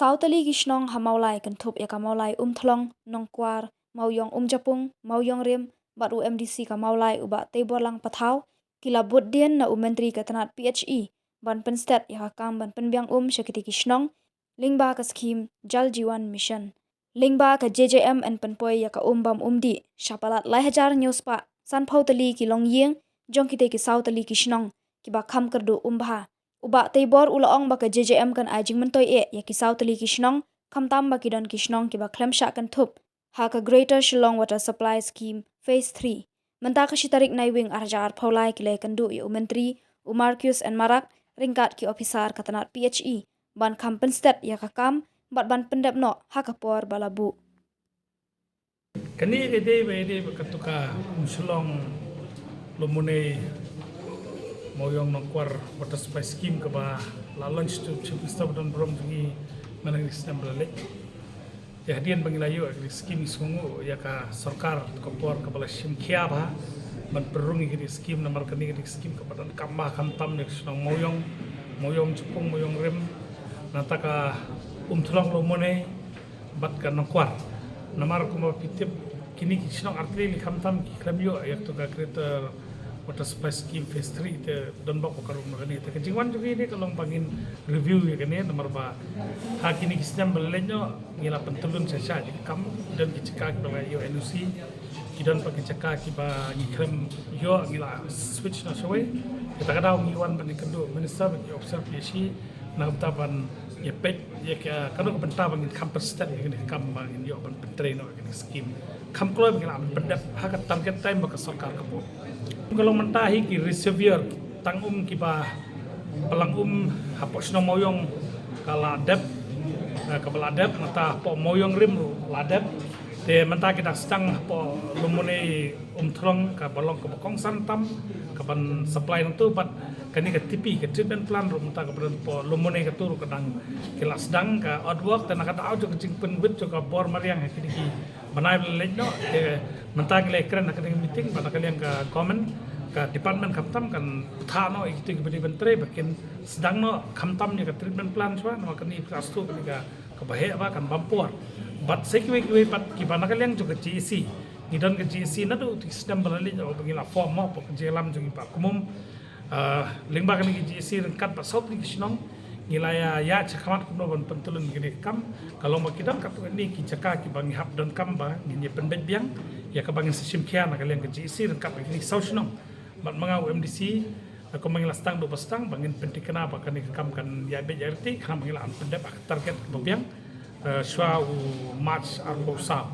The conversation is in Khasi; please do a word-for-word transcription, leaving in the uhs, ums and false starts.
Saw tylli ki shnong ha Mawlai kynthup ïa ka Mawlai Umthlong, Nongkwar, Mawiong Umjapung, Mawiong Rim, bad u M D C ka Mawlai u Bah Teiborlang Pathaw, ki la bud dien na u Myntri ka tnat P H E ban pynstet ïa ka kam ban pynbiang um sha kitei ki shnong lyngba ka skhim Jal Jeevan Mission. Lyngba ka J J M yn pynpoi ïa ka um bam um dih sha palat lai hajar hynñiew spah sanphew tylli ki longïing jong kitei ki saw tylli ki shnong kiba kham kyrduh um bha. U Bah Teibor u la ong ba ka J J M kan ai jingmyntoi eh ïa ki saw tylli ki shnong, khamtam ba ki don ki shnong kiba khlem shah kynthup ha ka Greater Shillong Water Supply Scheme Phase three. Mynta ka shi tarik Naiwieng ar hajar arphew lai ki la ïakynduh ïa u Myntri u Marcuise N Marak ryngkat ki ophisar ka tnat P H E ban kham pynstet ïa ka kam bad ban pyndep noh ha ka por ba la buh. Kane ka dei ba dei ba katu ka Umshlong Lumone Mawiong Nongkwar Water Supply Scheme kaba la launch tu Chief Minister ba don burom jong ngi, mynta ka snem ba la leit. Ïa hadien ba ngi la ïoh ïa ka skim, ngi sngewnguh ïa ka sorkar ka por kaba la shim khia bha ban pynrung ïa ka skim, namar kane ka skim kaba donkam bha, khamtam ïa ka shnong Mawiong, Mawiong Jepung, Mawiong Rim, nangta ka Umthlong Lumone bad ka Nongkwar. Namar kumba phi tip, kine ki shnong artylli khamtam ki khlem ïoh ïa katu ka Greater Water Supply Scheme Phase three, te don bok ka rung na kane. Te ka jingwan jong ngi ne ka long ba ngin review ïa kane, namar ba ha kine ki snem ba la leit noh ngi la pyntylun sha sha ki kam, don ki jaka kiba la ïoh N O C, ki don pat ki jaka kiba ngi khlem ïoh, ngi la switch noh shawei. Kata ka daw ngi wan ban ïakynduh Minister bad ki ophisar P H E na ka bynta ban ïa peit ïa ka, kano ka bynta ba ngin kham pynstet ïa kane ka kam ba ngin ïoh ban pyntrei noh ïa kane ka skim. Kham kloi ba ngin lah ban pyndep ha ka target time ba ka sorkar ka buh. Ka long mynta hi ki reservoir tang um kiba pynlang um hapoh shnong Mawiong ka la dep, eh, kaba la dep, nangta hapoh Mawiong Rim ruh la dep. Te mynta ki dang sdang hapoh Lumone Umthlong kaba long kaba kongsan tam kaban supply nangtu, bad kane ka T P, ka treatment plant ruh mynta kaba don hapoh Lumone katu ruh ka dang, ki la sdang ka earthwork. Te na ka daw jong ka jingpynwit jong ka bor mariang ha kine ki bnai ba la leit noh, te mynta ngi la ïakren ha kane ka meeting ba na ka liang ka government, ka department khamtam kan bthah noh ïa kitu kiba dei ban trei ba kin sdang noh khamtam ïa ka treatment plant shuwa, namar kane ka sdang kane ka kaba heh bha, kan bam por. Bad sa kiwei kiwei pat kiba na ka liang jong ka G A C, ngi don ka G A C naduh ki snem ba la leit, ba ngi la form mo, hapoh ka jingïalam jong i Bah Kmum. Ah, lyngba kane ka G A C ryngkat bad saw tylli ki shnong ngi la ïa, ïa shakhmat kumno ban pyntylun kane ka kam. Ka long ba ki don katto katne ki jaka kiba ngi hap donkam ba ngin ïa pynbeit biang ïa kaba ngin sa shim khia na ka liang ka G A C ryngkat bad kine ki saw shnong. Bad ma nga u M D C, kumba ngi la sdang duh ba sdang, ba ngin pyntikna ba kane ka kam kan ïa beit ïa riti, khnang ba ngin lah ban pyndep ha ka target kaba biang, eh, shuwa u March arphew saw.